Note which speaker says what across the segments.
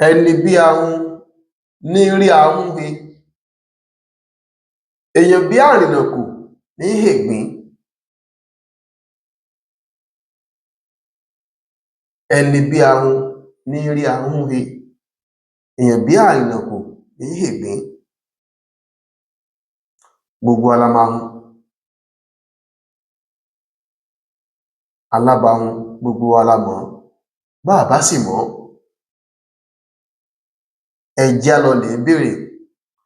Speaker 1: Ẹni bí ahun ní í rí ahun he. Èèyàn bí àrìnàkò ní í hègbín. Ẹni bí ahun ní í rí ahun he. Èèyàn bí àrìnàkò ní í hègbín. Gbogbo wa la mọ ahun. Alábahun gbogbo wa la mọ̀ ọ́n. Bá à bá sì mọ̀ ọ́n, ẹ jẹ́ á lọ lèé bèèrè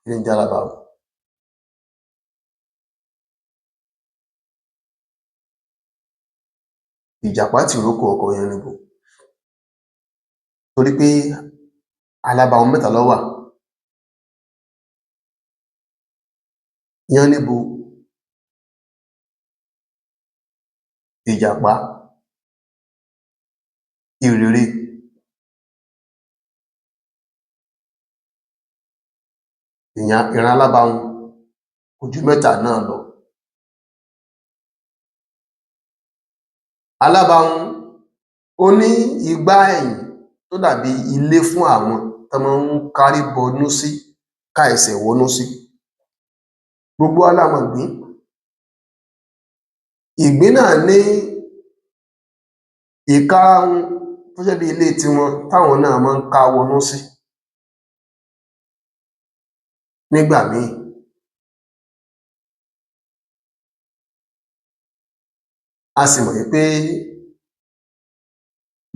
Speaker 1: kí ní ń jẹ́ alábahun. Ìjàpá tìrókò ọkọ Yánníbo. Torí pé alábahun mẹ́ta ló wà. Yánníbo, Ìjàpá, Ìrèrè. Ìran alábahun kò ju mẹ́ta náà lọ. Alábahun ó ní igbá ẹ̀yìn tó dàbí ilé fún àwọn tán mọ́ ń kárí bọnú sí, ká ẹsẹ̀ wọnú sí. Gbogbo wa la mọ̀ ìgbín. Ìgbín náà ní ìkarahun tó jẹ́ bí ilé tiwọn táwọn náà mọ́ ń ká wọnú sí nígbà míì. A sì mọ̀ wí pé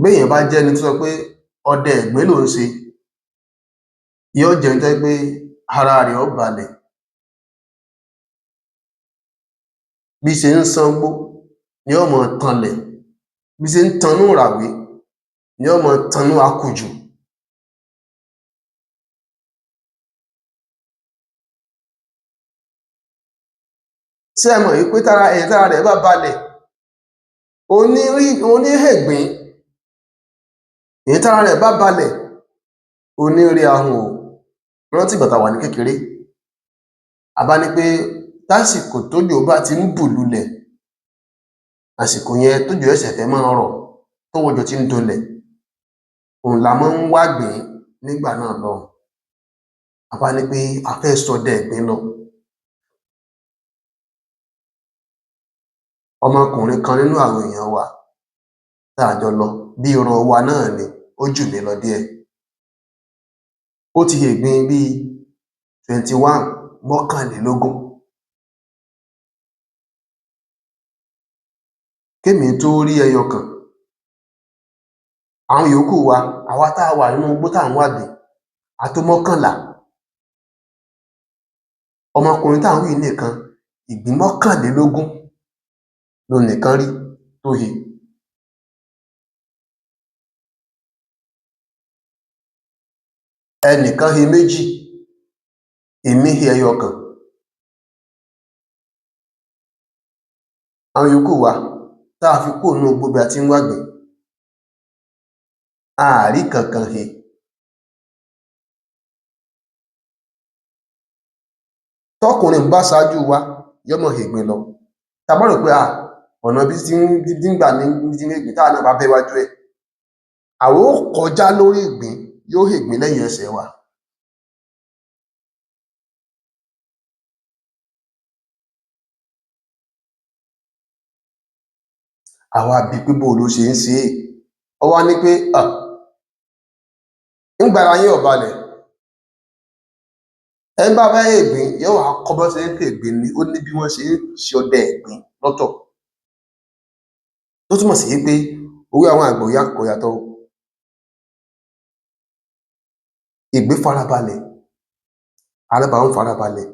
Speaker 1: béèyàn bá jẹ́ ẹni tó sọ pé ọdẹ ìgbín lòún ṣe, yóò jẹ́ ẹni tó jẹ́ pé ara rẹ̀ ó balẹ̀. Bí ṣe ń sángbó ni ó máa tanlẹ̀, bí ṣe ń tanná ìràwé ni ó máa tanná akùjù. Ṣé ẹ mọ̀ wí pé tára èèyàn tára rẹ̀ bá balẹ̀, òun ní rí òun ní hègbín. Èèyàn tára rẹ̀ bá balẹ̀, òun ní rí ahun o. Mo rántí ìgbà tá a wà ní kékeré, a bá ní pé tásìkò tójò bá ti ń bù lulẹ̀, àsìkò yẹn tójò ṣẹ̀ṣẹ̀ fẹ́ máa rọ̀, tọ́wọ́ òjò ti ń dunlẹ̀, òun la mọ́ ń wágbìn-ín nígbà náà lọ́hùn. A bá ní pé a fẹ́ ṣọdẹ ìgbín lọ. Ọmọkùnrin kan nínú àwọn èèyàn wa tá a jọ lọ, bí ìran wa náà ni, ó jù mí lọ díẹ̀. Ó ti hègbín bíi 21, mọ́kànlélógún. Kémi tó rí ẹyọ kan, àwọn yòókù wa, àwa tá a wà nínú igbó tá à ń wágbìn-ín, a tó mọ́kànlá. Ọmọkùnrin tá à ń wí yìí nìkan, ìgbín mọ́kànlélógún lòun nìkan rí tó he. Ẹnìkan he méjì, èmi he ẹyọ kan. Àwọn yòókù wa tá a fi kúrò nínú igbó ibi a ti ń wágbìn-ín, a à rí ìkankan he. Tọ́kùnrin un bá ṣáájú wa, yó máa hègbín lọ. Tá a bá rò pé ọ̀nà ibi tí ń gbà ní tí ń hégbìn, táwa náà bá bẹ́ wájú ẹ̀, àwa ó kọjá lórí ìgbín, yóò hègbín lẹ́yìn ẹsẹ̀ wa. A wá bi pé bóo ló ṣe ń ṣe é. Ó wá ní pé ńgbà ara yín ò balẹ̀, ẹni bá fẹ́ hègbín yóò wá kọ́ bọ́n ṣe ń hègbín ni. Ó ní bí wọ́n ṣe ń ṣọdẹ ìgbín lọ́tọ̀. Tó túmọ̀ sí wí pé òwe àwọn àgbà kò yàtọ̀ o. Ìgbín farabalẹ̀, alábahun farabalẹ̀.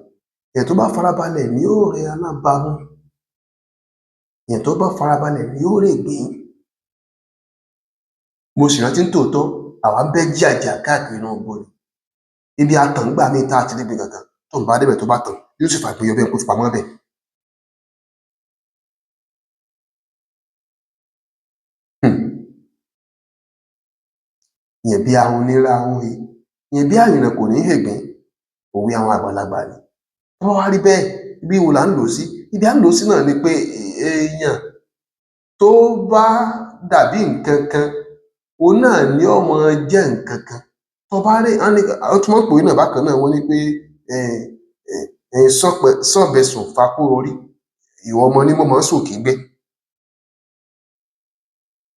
Speaker 1: Èèyàn tó bá farabalẹ̀ ni yóò rí alábahun. Èèyàn tó bá farabalẹ̀ ni yóò règbín. Mo sì rántí nítòótọ́, àwa bẹ́ jàjà káàkiri inú igbó ni. Ibi a tàn ńgbà míì tá à ti rígbìn kankan, tóun bá débẹ̀ tó bá tàn, yóò sì fàgbìn yọ bí ẹni pó fi pamọ́ bẹ̀. Èèyàn bí ahun ní ráhún he. Èèyàn bí àrìnàkò ní hègbín. Òwe àwọn àgbàlagbà ni. Tó bá wá rí bẹ́ẹ̀, ibi wo là ń lò ó sí? Ibi à ń lò ó sí náà ni pé èèyàn tó bá dàbí nǹkan kan, òun náà ni ó máa jẹ́ nǹkan kan. Tó bá rí, ó tún mọ̀ pé náà bákan náà, wọ́n ní pé sọ̀bẹ̀sùn fakúrorí, ìwọ ọmọ ní mọ̀ mọ́ sòkè gbé.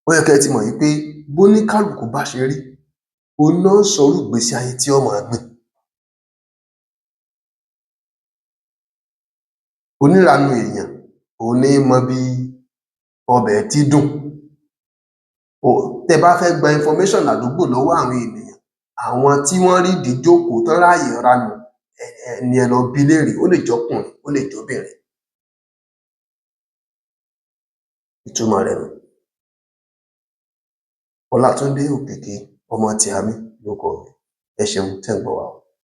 Speaker 1: Ó yẹ kẹ́ ẹ ti mọ̀ wípé bóníkálùkù bá ṣe rí, òun náà sọrú ìgbésí ayé tí ó máa gbé. Oníranu èèyàn òun ní mọ bí ọbẹ̀ tí dùn. Tẹ́ bá fẹ́ gba information àdúgbò lọ́wọ́ àwọn ènìyàn, àwọn tí wọ́n rí ìdíjókòó tán ráàyè ranù ni ẹ lọ bi léèrè. Ó lè jọkùnrin, ó lè jọbìnrin. Ìtumọ̀ rẹ̀ nù. Ọlátúndé Òkìkí ọmọ Tìámí ló kọ mi. Ẹ ṣeun tẹ́ ń gbọ́ wa o.